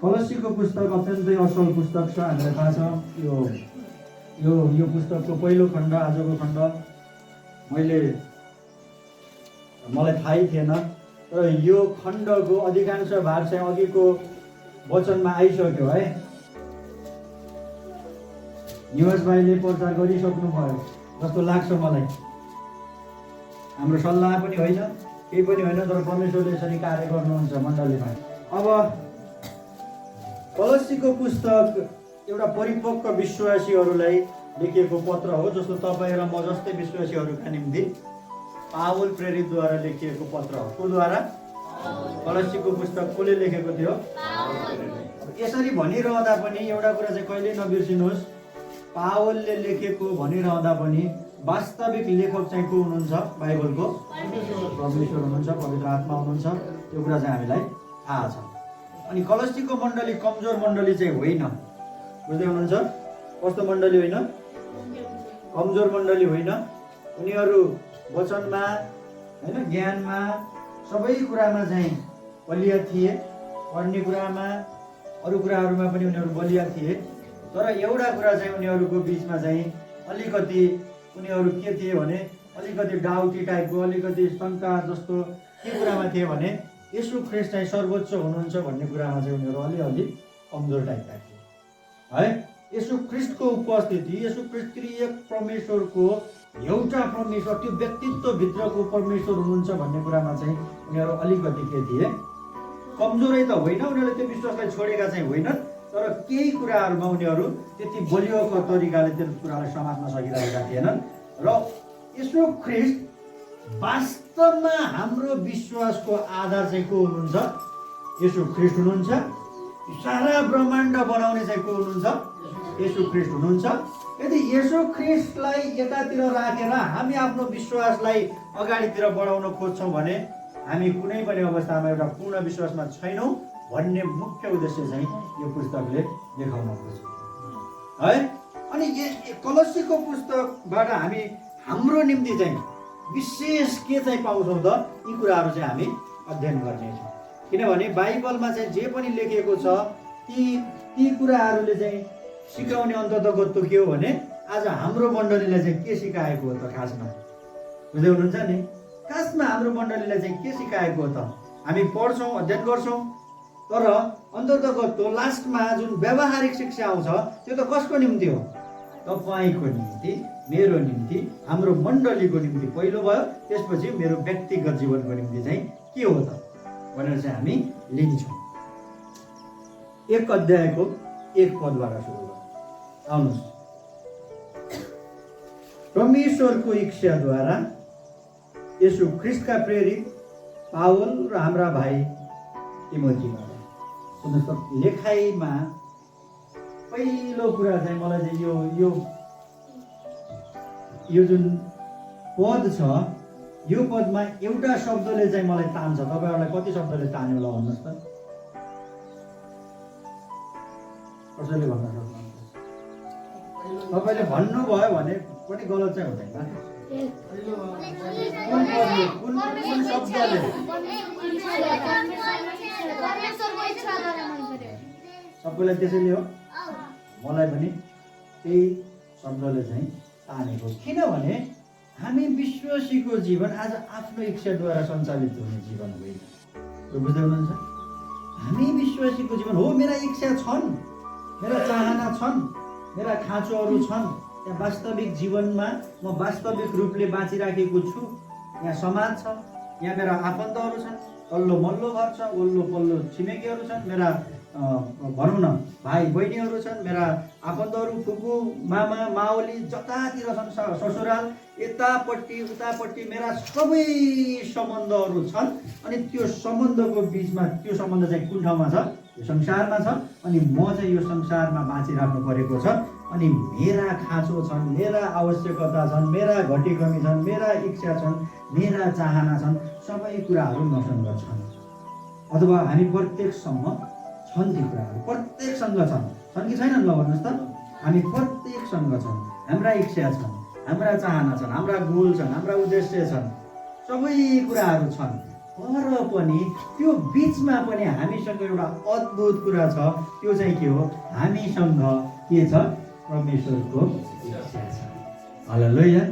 कलसीको पुस्तक अत्यन्तै असल पुस्तक छ। हामीलाई थाहा छ यो पुस्तकको पहिलो खण्ड, आजको खण्ड मलाई थाहै थिएन। तर यो खण्डको अधिकांश भाग चाहिँ अघिको वचनमा आइसक्यो है। निवास भाइले प्रचार गरिसक्नु भयो जस्तो लाग्छ मलाई। हाम्रो सल्लाह पनि होइन, केही पनि होइन, तर परमेश्वरले यसरी कार्य गर्नुहुन्छ मण्डलीमा। अब कलसीको पुस्तक एउटा परिपक्व विश्वासीहरूलाई लेखिएको पत्र हो, जस्तो तपाईँ र म जस्तै विश्वासीहरूका निम्ति पावल प्रेरितद्वारा लेखिएको पत्र हो। कोद्वारा? कलसीको पुस्तक कसले लेखेको थियो? यसरी भनिरहँदा पनि एउटा कुरा चाहिँ कहिल्यै नबिर्सिनुहोस्, पावलले लेखेको भनिरहँदा पनि वास्तविक लेखक चाहिँ को हुनुहुन्छ? बाइबलको परमेश्वर हुनुहुन्छ, पवित्र आत्मा हुनुहुन्छ। त्यो कुरा चाहिँ हामीलाई थाहा छ। अनि कलसीको मण्डली कमजोर मण्डली चाहिँ होइन, बुझ्दै हुनुहुन्छ? कस्तो मण्डली होइन? कमजोर मण्डली होइन। उनीहरू वचनमा होइन, ज्ञानमा, सबै कुरामा चाहिँ बलिया थिए। पढ्ने कुरामा, अरू कुराहरूमा पनि उनीहरू बलिया थिए। तर एउटा कुरा चाहिँ उनीहरूको बिचमा चाहिँ अलिकति उनीहरू के थिए भने अलिकति डाउटी टाइपको, अलिकति शङ्का जस्तो के कुरामा थिए भने येशू ख्रिस्ट चाहिँ सर्वोच्च हुनुहुन्छ भन्ने कुरामा चाहिँ उनीहरू अलिअलि कमजोर टाइपका थिए है। येशू ख्रिस्टको उपस्थिति, येशू ख्रिस्ट त्रिएक परमेश्वरको एउटा परमेश्वर, त्यो व्यक्तित्वभित्रको परमेश्वर हुनुहुन्छ भन्ने कुरामा चाहिँ उनीहरू अलिकति के थिए? कमजोरै त होइन, उनीहरूले त्यो विश्वासलाई छोडेका चाहिँ होइनन्, तर केही कुराहरूमा उनीहरू त्यति बलियोको तरिकाले त्यो कुरालाई समात्न सकिरहेका थिएनन्। र येशू ख्रिस्ट वास्तवमा हाम्रो विश्वासको आधार चाहिँ को हुनुहुन्छ? येशू ख्रिस्ट हुनुहुन्छ। सारा ब्रह्माण्ड बनाउने चाहिँ को हुनुहुन्छ? येशू ख्रिस्ट हुनुहुन्छ। यदि येशू ख्रिस्टलाई एकातिर राखेर हामी आफ्नो विश्वासलाई अगाडितिर बढाउन खोज्छौँ भने हामी कुनै पनि अवस्थामा एउटा पूर्ण विश्वासमा छैनौँ भन्ने मुख्य उद्देश्य चाहिँ यो पुस्तकले देखाउन खोज्छ है। अनि कलसीको पुस्तकबाट हामी हाम्रो निम्ति चाहिँ विशेष के चाहिँ पाउँछौँ त? यी कुराहरू चाहिँ हामी अध्ययन गर्नेछौँ। किनभने बाइबलमा चाहिँ जे पनि लेखिएको छ ती कुराहरूले चाहिँ सिकाउने अन्ततको त्यो के हो भने आज हाम्रो मण्डलीलाई चाहिँ के सिकाएको हो त? खासमा बुझ्दै हुनुहुन्छ नि? खासमा हाम्रो मण्डलीलाई चाहिँ के सिकाएको हो त? हामी पढ्छौँ, अध्ययन गर्छौँ, तर अन्ततको त्यो लास्टमा जुन व्यावहारिक शिक्षा आउँछ त्यो त कसको निम्ति हो? तपाईँको निम्ति, मेरो निम्ति, हाम्रो मण्डलीको निम्ति पहिलो भयो। त्यसपछि मेरो व्यक्तिगत जीवनको निम्ति चाहिँ के हो त भनेर चाहिँ हामी लिन्छौँ। 1 अध्यायको 1 पदबाट सुरु गरौँ। आउनुहोस्। परमेश्वरको इच्छाद्वारा येशू ख्रिस्टका प्रेरित पावल र हाम्रा भाइ तिमोथीद्वारा। सुन्नुहोस्, लेखाइमा पहिलो कुरा चाहिँ मलाई चाहिँ यो जुन पद छ, यो पदमा एउटा शब्दले चाहिँ मलाई तान्छ। तपाईँहरूलाई कति शब्दले तान्यो होला भन्नुहोस् त? कसैले भन्न सक्नुहुन्छ? तपाईँले भन्नुभयो भने पनि गलत चाहिँ हुँदैन। कुन शब्दले? सबैलाई त्यसैले हो, मलाई पनि त्यही शब्दले चाहिँ तानेको। किनभने हामी विश्वासीको जीवन आज आफ्नो इच्छाद्वारा सञ्चालित हुने जीवन होइन। बुझ्दै हुनुहुन्छ? हामी विश्वासीको जीवन हो, मेरा इच्छा छन्, मेरा चाहना छन्, मेरा खाँचोहरू छन्। यहाँ वास्तविक जीवनमा म वास्तविक रूपले बाँचिराखेको छु। यहाँ समाज छ, यहाँ मेरा आफन्तहरू छन्, तल्लो मल्लो घर छ, वल्लो पल्लो छिमेकीहरू छन्, मेरा भनौँ न भाइ बहिनीहरू छन्, मेरा आफन्तहरू, फुपू मामा माओली जतातिर छन्, ससुराल यतापट्टि उतापट्टि मेरा सबै सम्बन्धहरू छन्। अनि त्यो सम्बन्धको बिचमा त्यो सम्बन्ध चाहिँ कुन ठाउँमा छ? यो संसारमा छ। अनि म चाहिँ यो संसारमा बाँचिराख्नु परेको छ। अनि मेरा खाँचो छन्, मेरा आवश्यकता छन्, मेरा घटी कमी छन्, मेरा इच्छा छन्, मेरा चाहना छन्, सबै कुराहरू मसँग छन्। अथवा हामी प्रत्येकसँग छन् ती कुराहरू, प्रत्येकसँग छन् कि छैनन्? ल भन्नुहोस् त। हामी प्रत्येकसँग छन्, हाम्रा इच्छा छन्, हाम्रा चाहना छन्, हाम्रा गोल छन्, हाम्रा उद्देश्य छन्, सबै कुराहरू छन्। तर पनि त्यो बिचमा पनि हामीसँग एउटा अद्भुत कुरा छ। त्यो चाहिँ के हो? हामीसँग के छ? परमेश्वरको इच्छा छ। हालेलुया।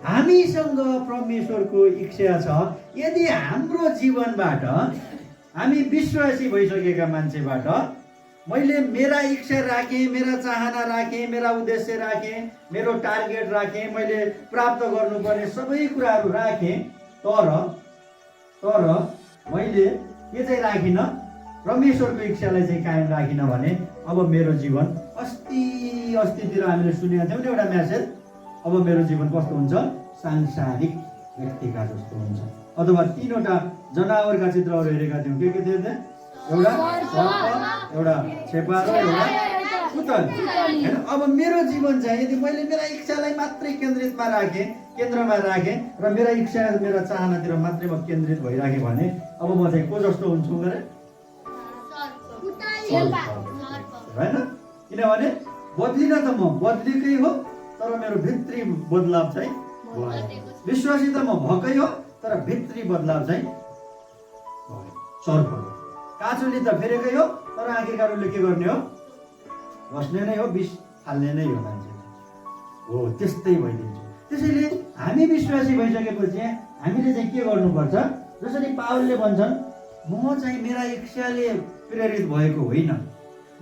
हामीसँग परमेश्वरको इच्छा छ। यदि हाम्रो जीवनबाट हामी विश्वासी भइसकेका मान्छेबाट मैले मेरा इच्छा राखेँ, मेरा चाहना राखेँ, मेरा उद्देश्य राखेँ, मेरो टार्गेट राखेँ, मैले प्राप्त गर्नुपर्ने सबै कुराहरू राखेँ, तर मैले के चाहिँ राखिनँ? परमेश्वरको इच्छालाई चाहिँ कायम राखिनँ भने अब मेरो जीवन अस्तितिर हामीले सुनेका थियौँ नि एउटा म्यासेज, अब मेरो जीवन कस्तो हुन्छ? सांसारिक व्यक्तिका जस्तो हुन्छ। अथवा 3वटा जनावरका चित्रहरू हेरेका थियौँ। के थियो त्यहाँ? एउटा सर्प, एउटा छेपारो, एउटा पुतल हैन। अब मेरो जीवन चाहिँ यदि मैले मेरा इच्छालाई मात्रै केन्द्रमा राखेँ र मेरा इच्छा मेरा चाहनातिर मात्रै म केन्द्रित भइराखेँ भने अब म चाहिँ को जस्तो हुन्छु गरे? होइन? किनभने बदलिन त म बदलिकै हो, तर मेरो भित्री बदलाव चाहिँ विश्वासी त म भएकै हो, तर भित्री बदलाव चाहिँ सर्प हो। काँचुली त फेरेकै हो, तर आखिरकारले के गर्ने हो? बस्ने नै हो, विष फाल्ने नै हो मान्छे हो। त्यस्तै भइदिन्छ। त्यसैले हामी विश्वासी भइसकेपछि हामीले चाहिँ के गर्नुपर्छ? जसरी पावलले भन्छन्, म चाहिँ मेरा इच्छाले प्रेरित भएको होइन,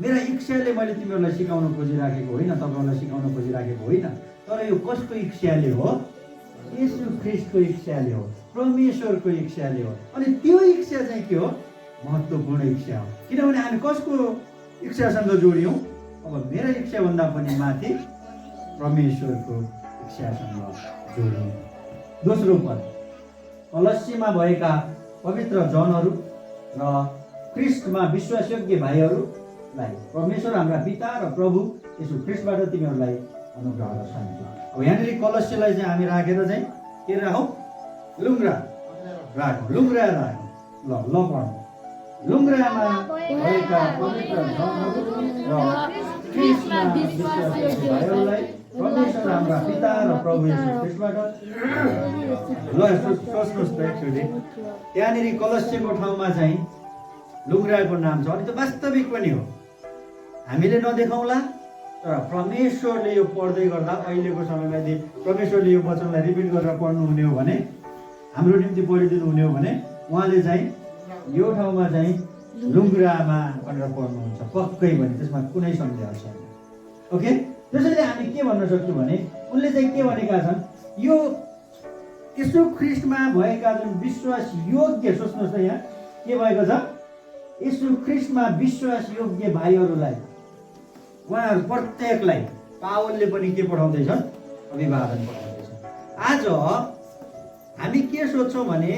मेरा इच्छाले मैले तिमीहरूलाई सिकाउन खोजिराखेको होइन, तपाईँहरूलाई सिकाउन खोजिराखेको होइन, तर यो कसको इच्छाले हो? येशू ख्रीष्टको इच्छाले हो, परमेश्वरको इच्छाले हो। अनि त्यो इच्छा चाहिँ के हो? महत्त्वपूर्ण इच्छा हो। किनभने हामी कसको इच्छासँग जोड्यौँ? अब मेरा इच्छाभन्दा पनि माथि परमेश्वरको इच्छासँग जोड्यौँ। दोस्रो पद, कलस्सीमा भएका पवित्र जनहरू र ख्रीष्टमा विश्वासयोग्य भाइहरूलाई परमेश्वर हाम्रा पिता र प्रभु येशू ख्रीष्टबाट तिमीहरूलाई अनुग्रह र शान्ति। अब यहाँनिर कलस्सीलाई चाहिँ हामी राखेर चाहिँ के राखौँ? लुङ्ग्रा राखौँ। लुङ्ग्रा राखौँ। ल पढौँ। लुङ्ग्रामा भएका पवित्र जनहरू र ख्रीष्टमा विश्वासयोग्य भाइहरूलाई परमेश्वर हाम्रा पिता र प्रभु येशू ख्रीष्टबाट। ल सोच्नुहोस् त एकचोटि, त्यहाँनिर कलस्सीको ठाउँमा चाहिँ लुङ्ग्राको नाम छ। अनि त्यो वास्तविक पनि हो, हामीले नदेखाउँला, तर परमेश्वरले यो पढ्दै गर्दा अहिलेको समयमा यदि परमेश्वरले यो वचनलाई रिपिट गरेर पढ्नु हुने हो भने, हाम्रो निम्ति पढिदिनु हुने हो भने उहाँले चाहिँ यो ठाउँमा चाहिँ लुङ्ग्रामा भनेर पढ्नुहुन्छ पक्कै भने, त्यसमा कुनै सन्देह छैन। ओके, त्यसैले हामी के भन्न सक्छौँ भने उनले चाहिँ के भनेका छन्? यो येशू ख्रीष्टमा भएका जुन विश्वास योग्य, सोच्नुहोस् त यहाँ के भएको छ? येशू ख्रीष्टमा विश्वास योग्य भाइहरूलाई, उहाँहरू प्रत्येकलाई पावलले पनि के पठाउँदैछन्? अभिवादन पठाउँदैछन्। आज हामी के सोच्छौँ भने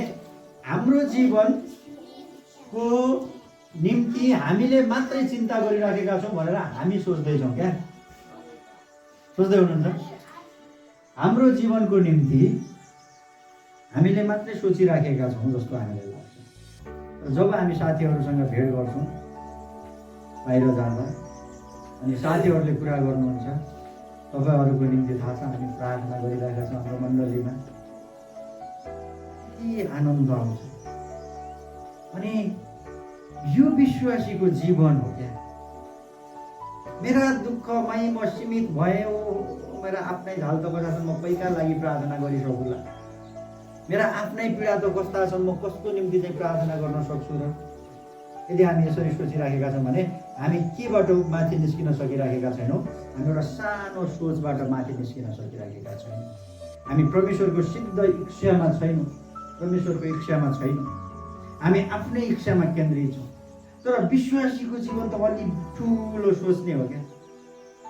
हाम्रो जीवनको निम्ति हामीले मात्रै चिन्ता गरिराखेका छौँ भनेर हामी सोच्दैछौँ क्या? सोच्दै हुनुहुन्छ? हाम्रो जीवनको निम्ति हामीले मात्रै सोचिराखेका छौँ जस्तो हामीलाई लाग्छ। जब हामी साथीहरूसँग भेट गर्छौँ बाहिर जाँदा, अनि साथीहरूले कुरा गर्नुहुन्छ, तपाईँहरूको निम्ति थाहा छ हामी प्रार्थना गरिरहेका छौँ हाम्रो मण्डलीमा, के आनन्द आउँछ। अनि यो विश्वासीको जीवन हो क्या। मेरा दुःखमै म सीमित भयो, मेरा आफ्नै झाल त कस्ता छन्, म पैका लागि प्रार्थना गरिसकुला, मेरा आफ्नै पीडा त कस्ता छन्, म कसको निम्ति चाहिँ प्रार्थना गर्न सक्छु र? यदि हामी यसरी सोचिराखेका छौँ भने हामी केबाट माथि निस्किन सकिराखेका छैनौँ? हामी एउटा सानो सोचबाट माथि निस्किन सकिराखेका छैनौँ। हामी परमेश्वरको सिद्ध इच्छामा छैनौँ, परमेश्वरको इच्छामा छैनौँ, हामी आफ्नै इच्छामा केन्द्रित छौँ। तर विश्वासीको जीवन त अलि ठुलो सोच्ने हो क्या।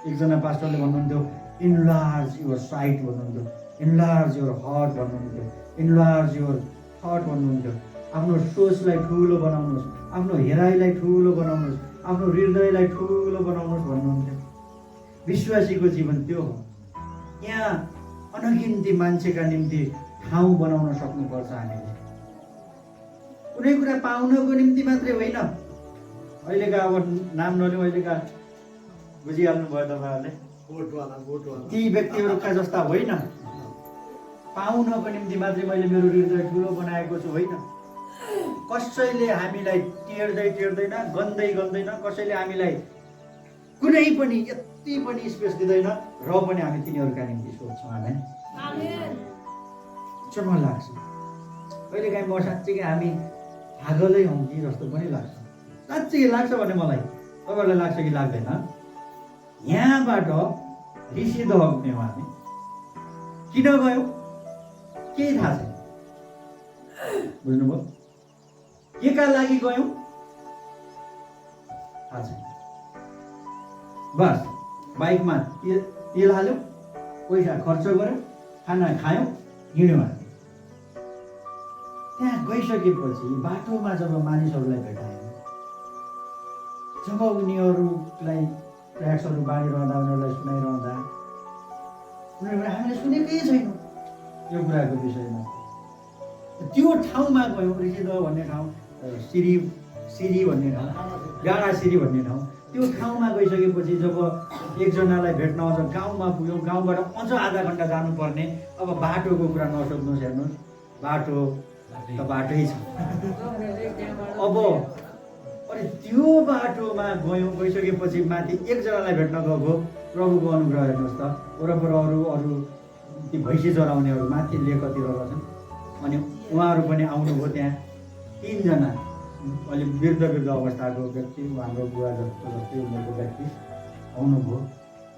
एकजना पास्टरले भन्नुहुन्थ्यो, इनलार्ज युवर साइट भन्नुहुन्थ्यो, इनलार्ज युवर हार्ट भन्नुहुन्थ्यो, इनलार्ज युवर थट भन्नुहुन्थ्यो। आफ्नो सोचलाई ठुलो बनाउनुहोस्, आफ्नो हेराइलाई ठुलो बनाउनुहोस्, आफ्नो हृदयलाई ठुलो बनाउनुहोस् भन्नुहुन्थ्यो। विश्वासीको जीवन त्यो हो। यहाँ अनगिन्ती मान्छेका निम्ति ठाउँ बनाउन सक्नुपर्छ हामीले। कुनै कुरा पाउनको निम्ति मात्रै होइन। अहिलेका अब नाम नलिउँ, अहिलेका बुझिहाल्नु भयो तपाईँहरूले, ती व्यक्तिहरूका जस्ता होइन। पाउनको निम्ति मात्रै मैले मेरो हृदय ठुलो बनाएको छु होइन, कसैले हामीलाई टेर्दैन, गन्दैन, कसैले हामीलाई कुनै पनि यति पनि स्पेस दिँदैन, र पनि हामी तिनीहरूका निम्ति सोच्छौँ। आमेन। मलाई लाग्छ कहिलेकाहीँ म साँच्चै हामी पागलै हौँ कि जस्तो पनि लाग्छ। साँच्चै लाग्छ भने मलाई, तपाईँहरूलाई लाग्छ कि लाग्दैन? यहाँबाट ऋषिदह गयौँ हामी, किन गयौँ केही थाहा छैन, बुझ्नुभयो? के का लागि गयौँ थाहा छैन। बस बाइकमा तेल हाल्यौँ, पैसा खर्च गऱ्यौँ, खाना खायौँ, हिँड्यौँ हामी। त्यहाँ गइसकेपछि बाटोमा जब मानिसहरूलाई भेटायौँ, जब उनीहरूलाई ट्र्याक्सहरू बाँडिरहँदा, उनीहरूलाई सुनाइरहँदा, उनीहरूले हामीले सुनेकै छैनौँ यो कुराको विषयमा। त्यो ठाउँमा गयौँ, ऋषिदह भन्ने ठाउँ, सिरी भन्ने ठाउँ, डाँडा सिरी भन्ने ठाउँ। त्यो ठाउँमा गइसकेपछि जब एकजनालाई भेट्न अझ गाउँमा पुग्यौँ, गाउँबाट अझ आधा घन्टा जानुपर्ने। अब बाटोको कुरा नसोध्नुहोस्, हेर्नुहोस्, बाटो त बाटै छ। अब अनि त्यो बाटोमा गइसकेपछि माथि एकजनालाई भेट्न गएको, प्रभुको अनुग्रह हेर्नुहोस् त, वरपर अरू ती भैँसी चराउनेहरू माथिले कति रहेछन्, अनि उहाँहरू पनि आउनुभयो। त्यहाँ 3 जना अलिक वृद्ध अवस्थाको व्यक्ति, हाम्रो बुवा जस्तै उमेरको व्यक्ति आउनुभयो।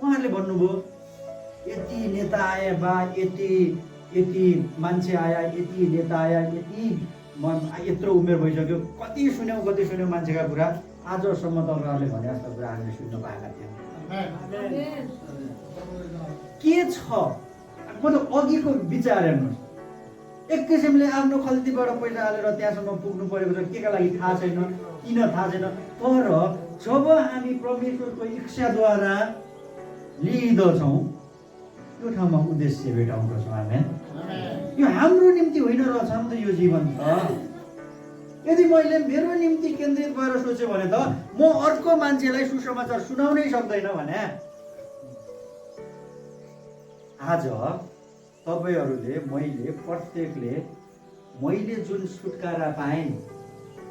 उहाँहरूले भन्नुभयो, यति नेता आए बा, यति मान्छे आया, यति नेता आया, यत्रो उमेर भइसक्यो, कति सुन्यौँ मान्छेका कुरा, आजसम्म तपाईँहरूले भने जस्तो कुरा हामीले सुन्न पाएका थियौँ। के छ मतलब अघिको विचार हेर्नुहोस्, एक किसिमले आफ्नो खल्तीबाट पैसा हालेर त्यहाँसम्म पुग्नु परेको छ, के का लागि थाहा छैन, किन थाहा छैन। तर जब हामी परमेश्वरको इच्छाद्वारा लिँदछौँ, त्यो ठाउँमा उद्देश्य भेटाउँदछौँ। आमेन। यो हाम्रो निम्ति होइन रहेछ नि त यो जीवन त। यदि मैले मेरो निम्ति केन्द्रित भएर सोचेँ भने त म अर्को मान्छेलाई सुसमाचार सुनाउनै सक्दैन भने। आज तपाईँहरूले, मैले, प्रत्येकले मैले जुन छुटकारा पाएँ,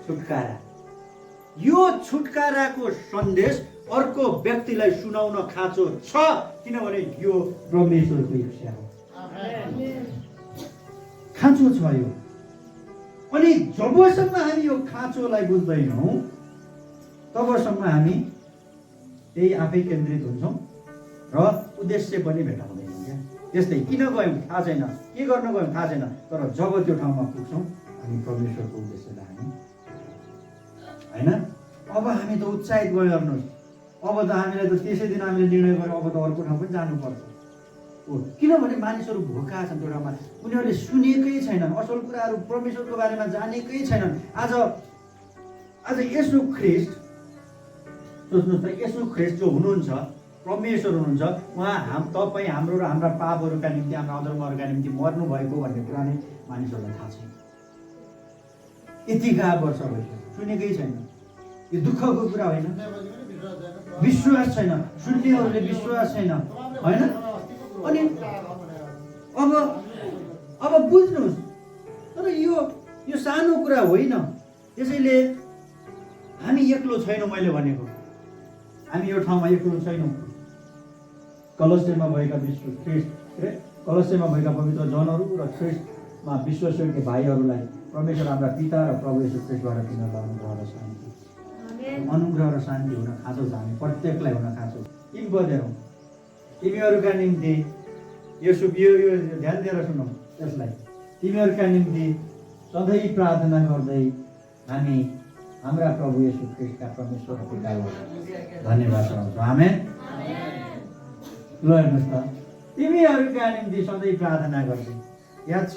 छुटकारा, यो छुटकाराको सन्देश अर्को व्यक्तिलाई सुनाउन खाँचो छ, किनभने यो परमेश्वरको इच्छा हो। खाँचो छ यो। अनि जबसम्म हामी यो खाँचोलाई बुझ्दैनौँ, तबसम्म हामी त्यही आफै केन्द्रित हुन्छौँ र उद्देश्य पनि भेटाउँदैनौँ। क्या त्यस्तै किन गयौँ थाहा छैन, के गर्न गयौँ थाहा छैन, तर जब त्यो ठाउँमा पुग्छौँ अनि परमेश्वरको उद्देश्यलाई हामी होइन। अब हामी त उत्साहित गयो, हेर्नुहोस्, अब त हामीलाई त त्यसै दिन हामीले निर्णय गऱ्यौँ, अब त अर्को ठाउँ पनि जानुपर्छ हो। किनभने मानिसहरू भोका छन् त्यो ठाउँमा, उनीहरूले सुनेकै छैनन्, असल कुराहरू परमेश्वरको बारेमा जानेकै छैनन्। आज येशू ख्रिस्ट, सोच्नुहोस् त, येशू ख्रिस्ट जो हुनुहुन्छ, परमेश्वर हुनुहुन्छ, उहाँ तपाईँ हाम्रो र हाम्रा पापहरूका निम्ति, हाम्रा अधर्महरूका निम्ति मर्नु भएको भन्ने कुरा नै मानिसहरूलाई थाहा छैन। यतिका वर्ष भइसक्यो, सुनेकै छैन। यो दुःखको कुरा होइन, विश्वास छैन, सुन्नेहरूले विश्वास छैन होइन। अनि अब बुझ्नुहोस्, तर यो सानो कुरा होइन। त्यसैले हामी एक्लो छैनौँ, मैले भनेको हामी यो ठाउँमा एक्लो छैनौँ। कलस्यमा भएका पवित्र जनहरू र ख्रिस्टमा विश्वासयोग्य भाइहरूलाई परमेश्वर हाम्रा पिता र प्रभु येशू ख्रिस्टबाट तिनीहरूलाई अनुग्रह र शान्ति हुन खाँचो छ। हामी प्रत्येकलाई हुन खाँचो। 3 पद हेरौँ, तिमीहरूका निम्ति यो ध्यान दिएर सुनौँ यसलाई। तिमीहरूका निम्ति सधैँ प्रार्थना गर्दै हामी हाम्रा प्रभु येशू ख्रिस्टका परमेश्वर पितालाई धन्यवाद चढाउँछौँ। आमेन। ल हेर्नुहोस् त, तिमीहरूका निम्ति सधैँ प्रार्थना गर्दै, याद छ,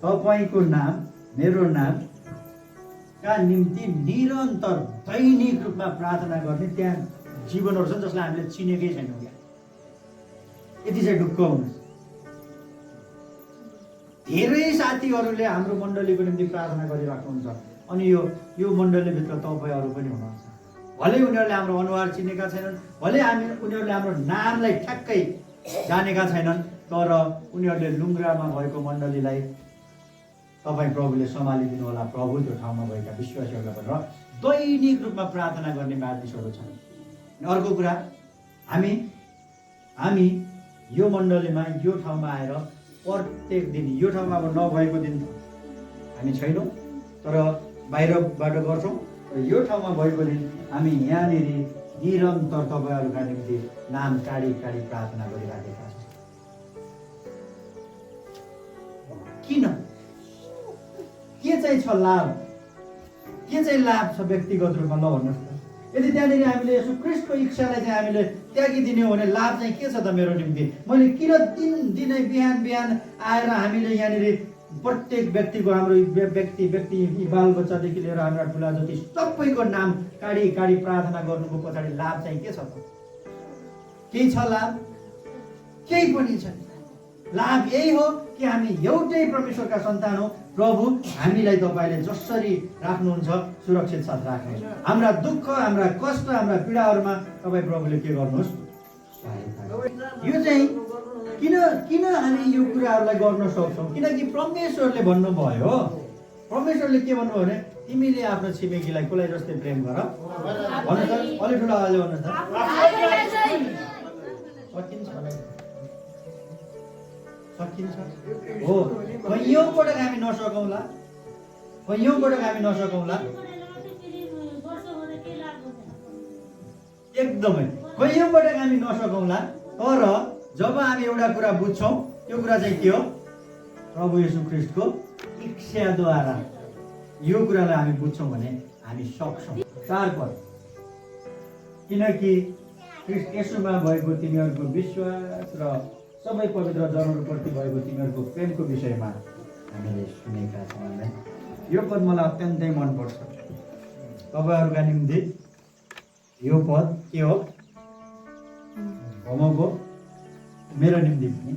तपाईँको नाम, मेरो नामका निम्ति निरन्तर दैनिक रूपमा प्रार्थना गर्ने त्यहाँ जीवनहरू छन् जसलाई हामीले चिनेकै छैनौँ। क्या यति चाहिँ ढुक्क हुनुहोस्। धेरै साथीहरूले हाम्रो मण्डलीको निम्ति प्रार्थना गरिराख्नुहुन्छ, अनि यो मण्डलीभित्र तपाईँहरू पनि हुनुहुन्छ। भले उनीहरूले हाम्रो अनुहार चिनेका छैनन्, भले उनीहरूले हाम्रो नामलाई ठ्याक्कै जानेका छैनन्, तर उनीहरूले लुङ्ग्रामा भएको मण्डलीलाई तपाईँ प्रभुले सम्हालिदिनु होला। प्रभु त्यो ठाउँमा भएका विश्वासीहरूलाई भनेर दैनिक रूपमा प्रार्थना गर्ने मानिसहरू छन्। अर्को कुरा, हामी यो मण्डलीमा यो ठाउँमा आएर प्रत्येक दिन, यो ठाउँमा अब नभएको दिन हामी छैनौँ तर बाहिरबाट गर्छौँ, र यो ठाउँमा भएको दिन हामी यहाँनिर निरन्तर तपाईँहरूका निम्ति नाम काढी प्रार्थना गरिराखेका छौँ। किन? के चाहिँ छ लाभ? के चाहिँ लाभ छ व्यक्तिगत रूपमा? ल भन्नुहोस् त। यदि त्यहाँनिर हामीले यसो क्रिस्टको इच्छालाई चाहिँ हामीले त्यागिदिने हो भने लाभ चाहिँ के छ त मेरो निम्ति? मैले किन दिनै बिहान आएर हामीले यहाँनिर प्रत्येक व्यक्तिको, हाम्रो व्यक्ति बालबच्चादेखि लिएर हाम्रा ठुला जति सबैको नाम काढी प्रार्थना गर्नुको पछाडि लाभ चाहिँ के छ त? केही छ लाभ? केही पनि छैन। लाभ यही हो कि हामी एउटै परमेश्वरका सन्तान हो। प्रभु हामीलाई तपाईँले जसरी राख्नुहुन्छ सुरक्षित साथ राख्नुहोस्। हाम्रा दुःख, हाम्रा कष्ट, हाम्रा पीडाहरूमा तपाईँ प्रभुले के गर्नुहोस्? यो चाहिँ किन हामी यो कुराहरूलाई गर्न सक्छौँ? किनकि परमेश्वरले भन्नुभयो, परमेश्वरले के भन्नुभयो भने तिमीले आफ्नो छिमेकीलाई कसलाई जस्तै प्रेम गर। भन्नुहोस् त, अलि ठुलो आवाजले भन्नुहोस् त। सकिन्छ हो। कैयौँबाट हामी नसकौँला, एकदमै कैयौँबाट हामी नसकौँला, तर जब हामी एउटा कुरा बुझ्छौँ, त्यो कुरा चाहिँ के हो? प्रभु येशू ख्रीष्टको इच्छाद्वारा यो कुरालाई हामी बुझ्छौँ भने हामी सक्छौँ। 4 पद, किनकि ख्रीष्ट येशूमा भएको तिमीहरूको विश्वास र सबै पवित्र जनहरूप्रति भएको तिमीहरूको प्रेमको विषयमा हामीले सुनेका छौँ। यो पद मलाई अत्यन्तै मनपर्छ। तपाईँहरूका निम्ति यो पद के हो? होमको मेरो निम्ति पनि।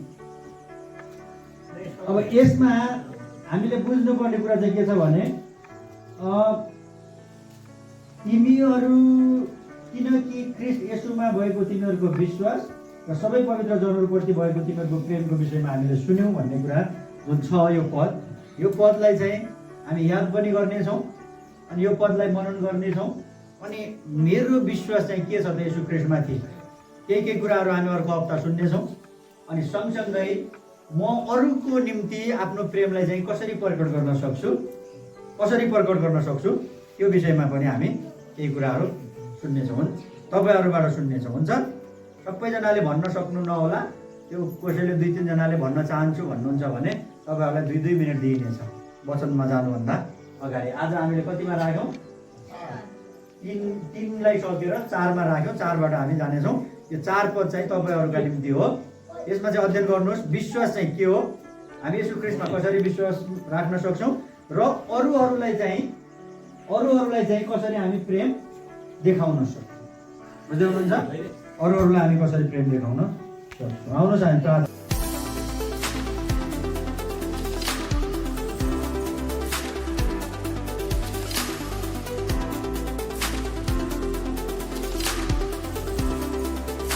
अब यसमा हामीले बुझ्नुपर्ने कुरा चाहिँ के छ भने तिमीहरू, किनकि ख्रीष्ट येशूमा भएको तिमीहरूको विश्वास र सबै पवित्र जनहरूप्रति भएको तिमीहरूको प्रेमको विषयमा हामीले सुन्यौँ भन्ने कुरा जुन छ यो पदलाई चाहिँ हामी याद पनि गर्नेछौँ अनि यो पदलाई मनन गर्नेछौँ। अनि मेरो विश्वास चाहिँ के छ त येशू ख्रीष्टमाथि, केही कुराहरू हामी अर्को हप्ता सुन्नेछौँ। अनि सँगसँगै म अरूको निम्ति आफ्नो प्रेमलाई चाहिँ कसरी प्रकट गर्न सक्छु त्यो विषयमा पनि हामी केही कुराहरू सुन्नेछौँ, तपाईँहरूबाट सुन्नेछौँ। हुन्छ? सबैजनाले भन्न सक्नु नहोला, त्यो कसैले 2-3 जनाले भन्न चाहन्छु भन्नुहुन्छ भने तपाईँहरूलाई 2-2 मिनट दिइनेछ वचनमा जानुभन्दा अगाडि। आज हामीले कतिमा राख्यौँ? 3लाई सकेर 4मा राख्यौँ। 4बाट हामी जानेछौँ। यो 4 पद चाहिँ तपाईँहरूका निम्ति हो। यसमा चाहिँ अध्ययन गर्नुहोस् विश्वास चाहिँ के हो, हामी येशू ख्रीष्टमा कसरी विश्वास राख्न सक्छौँ र अरूहरूलाई चाहिँ कसरी हामी प्रेम देखाउन सक्छौँ। बुझ्दै हुनुहुन्छ? अरूहरूलाई हामी कसरी प्रेम देखाउन सक्छौँ। आउनुहोस् हामी प्रार्थना